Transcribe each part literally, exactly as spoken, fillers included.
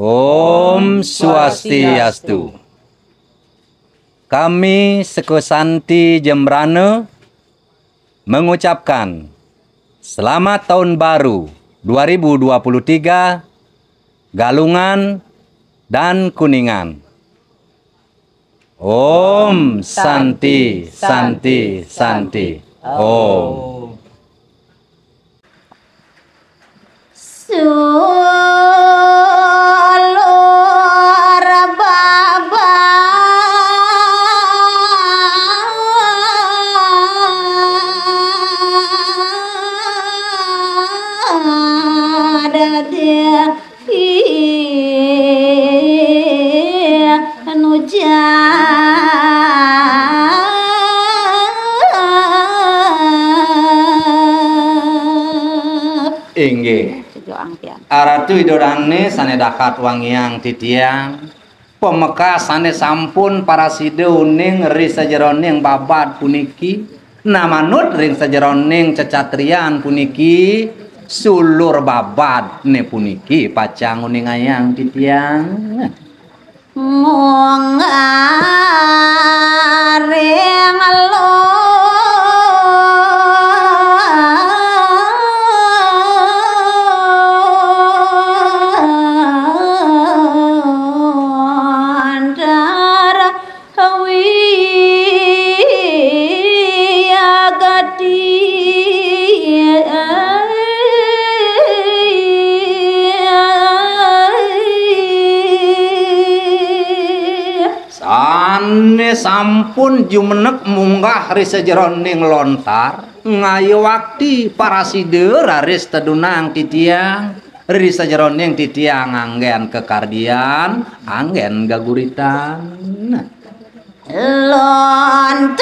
Om Swastiastu. Kami seka Santi Jembrana mengucapkan selamat tahun baru dua ribu dua puluh tiga, Galungan dan Kuningan. Om Santi, Santi, Santi. Om. Inggih. Aratu Ida dane sane dahat wangiang titiang, pamekas sane sampun parasida uning ri sajeroning babad puniki, namanut ring sajeroning cecatrian puniki, sulur babadne puniki pacang uningayang titiang. Mungaring lontar wiagati. Sane sampun jumeneng munggah ri sajeroning lontar, ngayuwakti parasida raris tedunang titiang, ri sajeroning titiang anggen kakardian, anggen geguritan. Lontar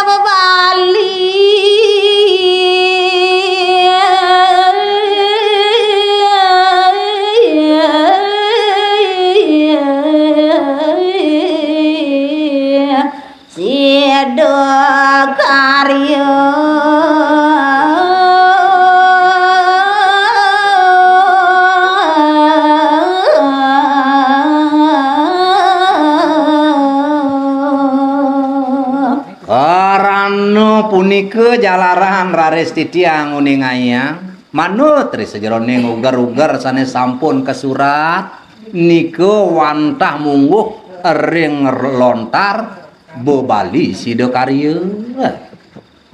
bebali. Sida karya. Karana punika jalaran raris titiang nguningayang, manut ri sajeroning uger-uger sane sampun kasurat, nika wantah mungguh ring lontar bebali sida karya.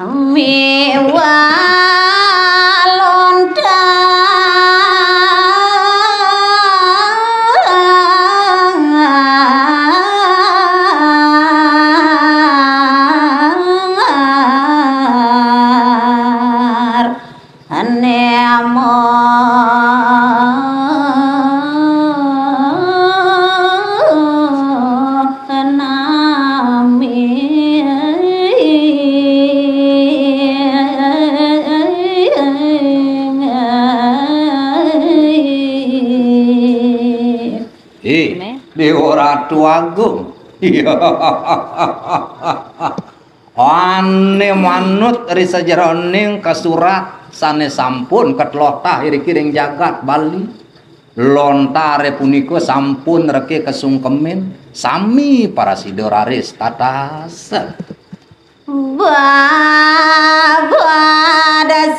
Miwah lontar. Anemo nami. Ih, Dewa Ratu Agung. Ane manut ri sajeroning kasurat sane sampun katlotah iriki ring jagat Bali. Lontare punika sampun reke kasungkemin, sami parasida raris tatas. Babad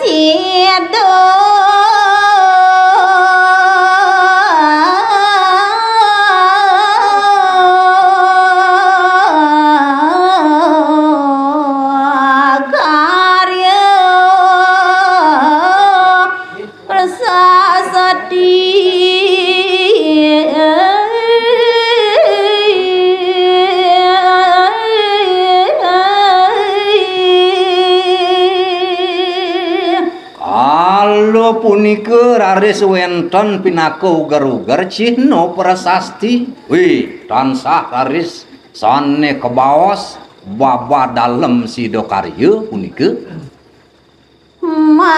sida karya prasasti. Kala punika raris wenten pinaka uger-uger cihna prasasti. Wih, tansah raris sane kabaos babad dalem sida karya punika. Mawosa.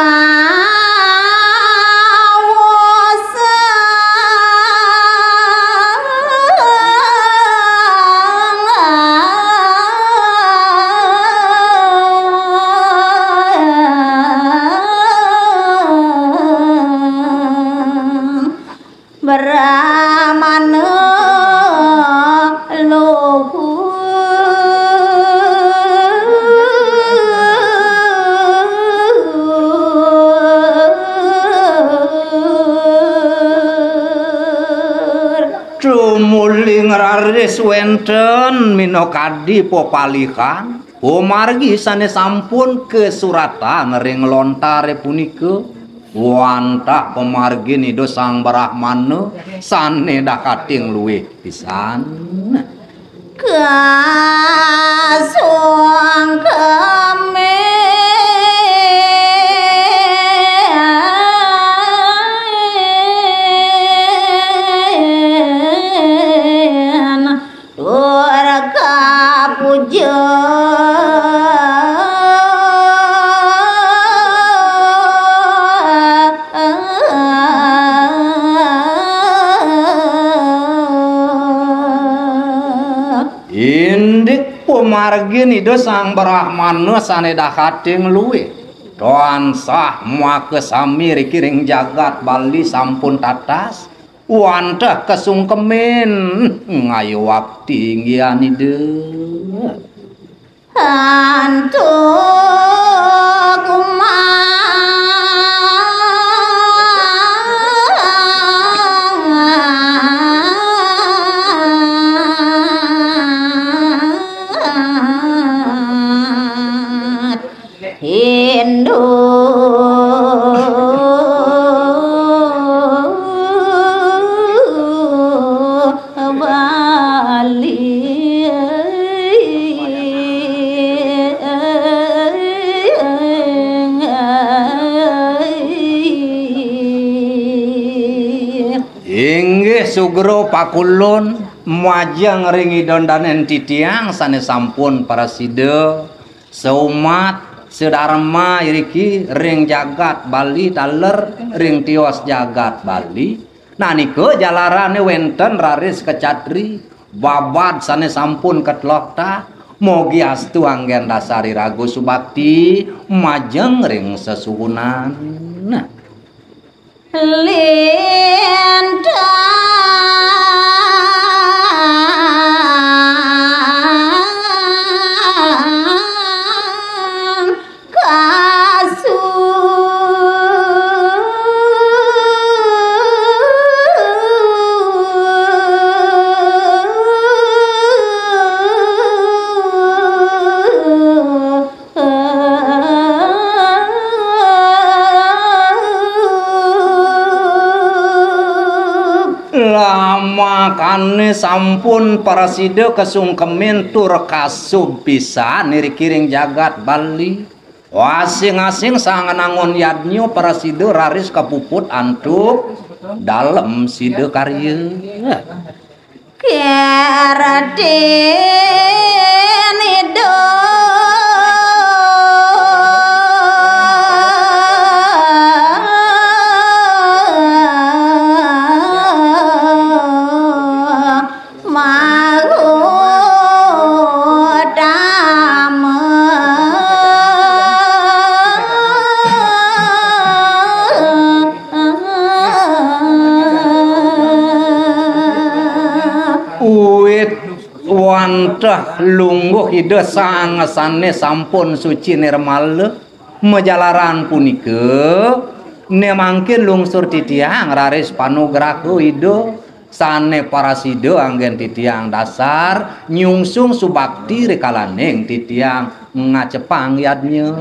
Raris wénten minakadi pepalihan, pamargi sané sampun kasuratan ring lontaré punika, wantah pamargin Ida Sang Brahmana sané dakating luih pisan. Kasungkemin tur kapuja. Indik pamargin Ida Sang Brahmana sané dakating luih, tansah makasami riki ring jagat Bali sampun tatas, wantah kasungkemin ngayuwakti inggihan Ida. Antuk umat Hindu Bali. Inggih sugra pakulun, majeng ring Ida Dané titiang sané sampun prasida saumat sadarma iriki ring jagat Bali taler ring tios jagat Bali. Nah, nika jalarané wénten raris kacatri, babad sané sampun kateloktah, mogi astu anggén dasar iraga subakti majeng ring sesuhunan. Nah. Lintang kasur. Lamakané sampun prasida kasungkemin tur kasub pisan iriki ring jagat Bali. Asing-asing sang nangun yadnya prasida raris kapuput antuk dalem sida karya. Keratin Ida Mahutama. Wit wantah lungguh Ida Sang sané sampun suci nirmala, majalaran punika, né mangkin lungsur titiang raris panugraha Ida sané prasida anggén titiang dasar nyungsung subakti rikalaning titiang ngacepang yadnya.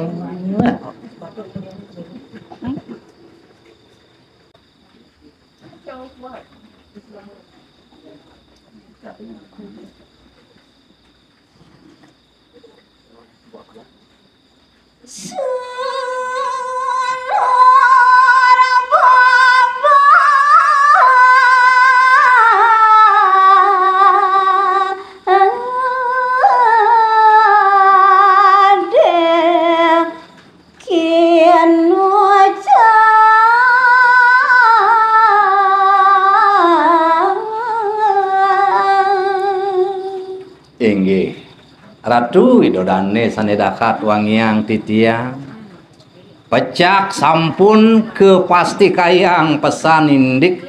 Inggih, Ratu Ida Dané sané dahat wangiang titiang. Pecak sampun kapastikayang pesan indik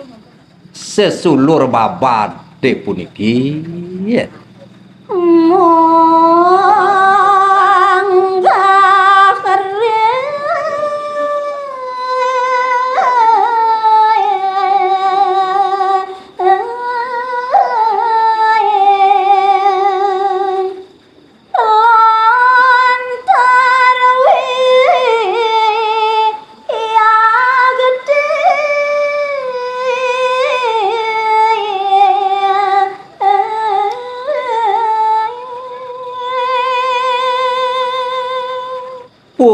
sesulur babadé puniki. Munggah ring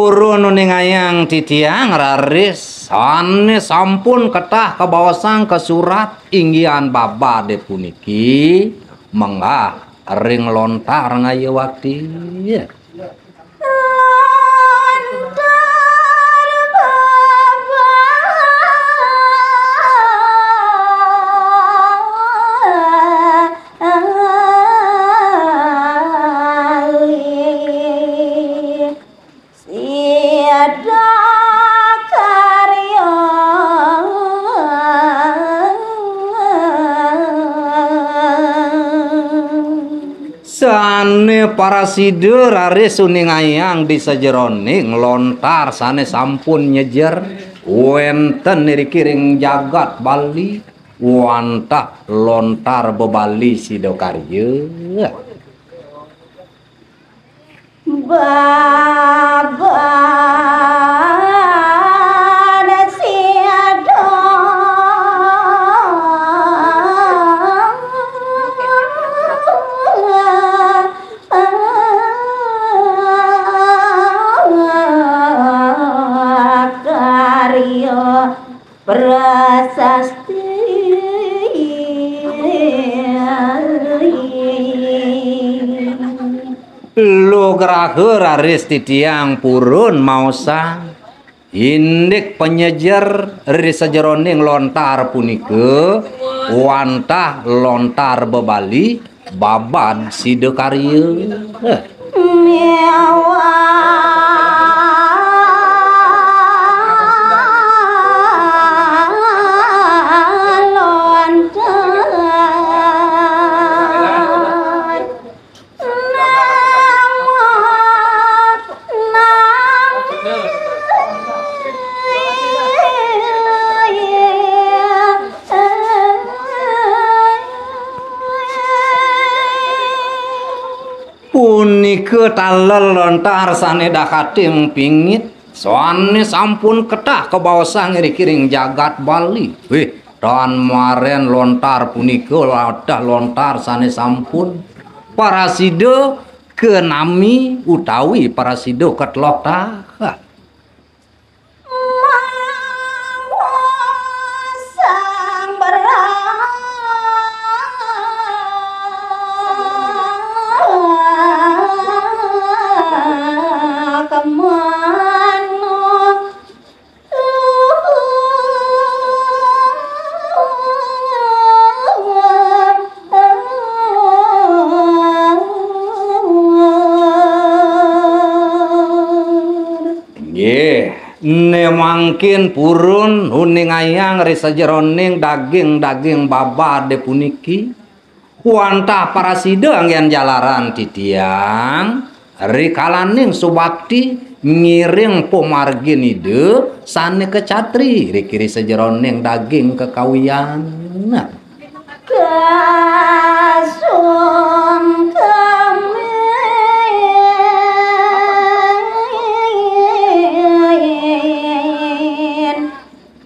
Purun uningayang titiang raris, sané sampun ketah kabaosang kasurat inggihan babadé puniki, menggah ring lontar ngayawakti. Lontar baba. Sida karya. Sané parasida raris uningayang di sajeroning lontar sané sampun nyejer wénten iriki ring jagat Bali wantah lontar bebali sida karya. Babad sida karya prasasti. Lugraha raris titiang purun maosang indik panyejer ri sajeroning lontar punika wantah lontar bebali babad sida karya. Miwah lontar. Namo, namo. Punika taler lontar sané dakating pingit, sané sampun ketah kabaosang iriki ring jagat Bali. Wih, tan marén lontar punika latah lontar sané sampun parasida kanami utawi parasida katloktah. Mawasang berang kemana. Nggih, né mangkin purun uningayang ri sajeroning daging-daging babadé puniki, wantah parasida anggén jalaran titiang, rikalaning subakti ngiring pamargin Ida sané kacatri, rikiri sajeroning daging kekawian. Kasungkemin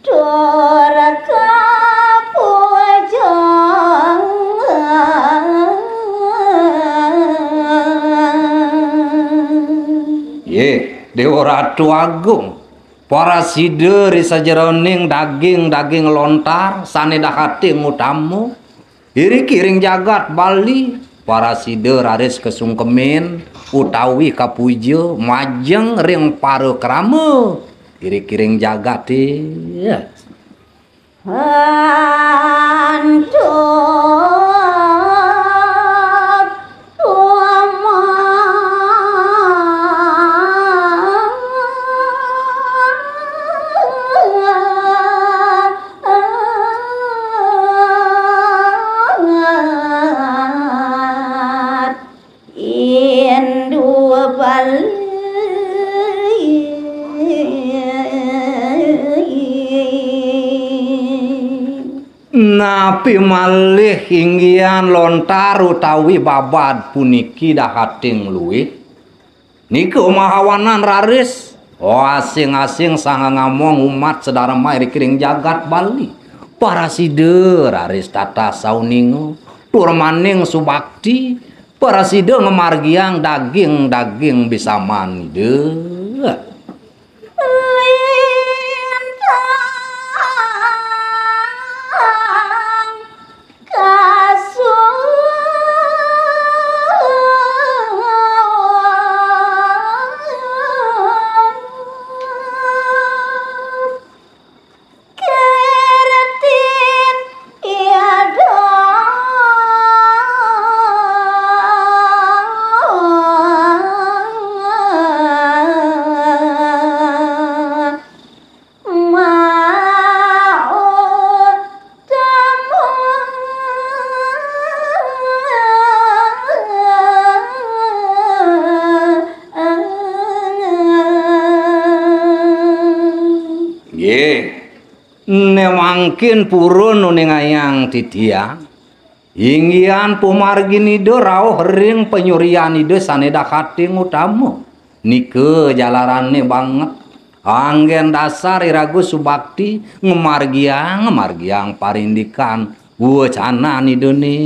tur kapuja. Yeh, Déwa Ratu Agung, parasida ri sajeroning daging-daging lontar sané dakating utama, iriki ring jagat Bali, parasida raris kasungkemin utawi kapuja majeng ring parakrama iriki ring jagaté. Antuk umat. Indu Bali. Napi malih inggihan lontar utawi babad puniki dahating luih? Nika mahawanan raris, asing-asing sangga ngamong umat sadarma iriki ring jagat Bali. Parasida raris tatah sauninga, tur maning subakti, parasida ngamargiang daging-daging bisaman Ida. Né mangkin purun nuningayang titiang, inggihan pamargin Ida rauh ring panyurian Ida sané dakating utama. Nika jalarané banget. Anggén dasar iraga subakti ngamargiang, ngamargiang parindikan wacanan Idané.